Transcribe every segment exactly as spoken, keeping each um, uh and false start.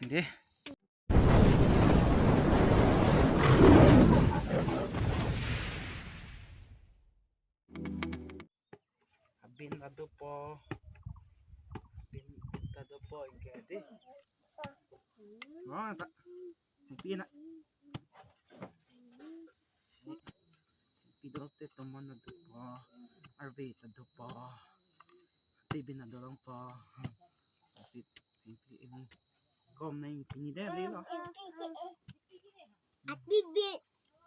Dei. Abin ta dopo. Abin ta dopo, ingke dei. Oh, ta. Abin na. Pidot te tomon ta dopo. Arve ta dopo. Tebin ta dolongpo. Asit, ingke ini. Kom nang pini dei, dei lo. Ati bi.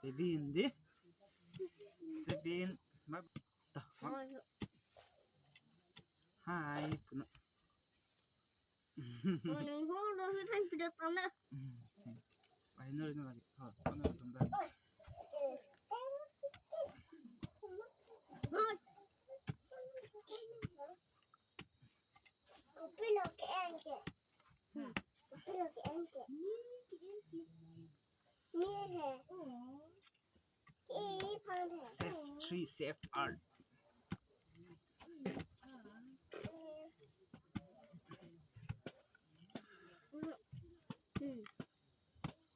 Tebin dei. Tebin. Ma. Ta. Ma. Hai, puno. Morning, ho, lo, ho, than, pidot, ano. Ai, no, no, lagi. Ha, ano, tum dah. Kopi lo ke-en ke. Kopi lo ke-en ke. Ni he. Ki phan he. Save three, save art. Hmm.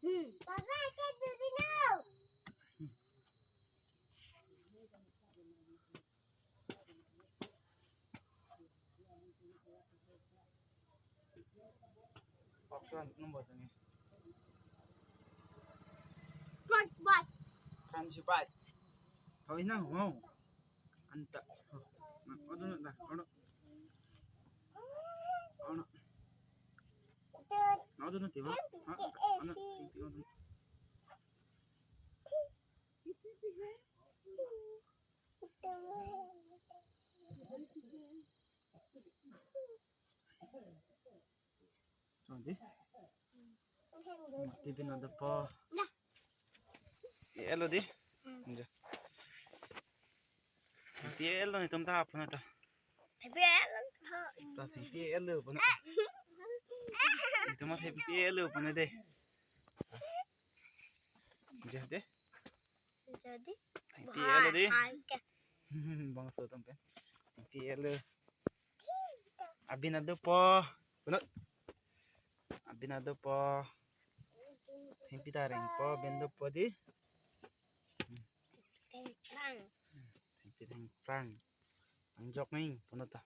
Hmm. Papa, ke duri no. Okran number tani. Front bat. Kan si bat. Kau ina mau. Anta. Oh, na, odun na, odun. Odun. Odun na tiwa. Ha, odun. Dei. Mati bin ada po. Elo dei. Hmm. Iya. Mati elo ni tum ta apa na ta? Happy elo. Ta happy elo puna. Itu mah happy elo puna dei. Jah dei. Jadi. Happy elo dei. Bangso tum pen. Happy elo. Abin ta dopo. Punot. Abin ta dopo. Hempi ta rengpo, abin ta dopo dei. Tengprang. Hempi tengprang. Angjok ning, punot ta.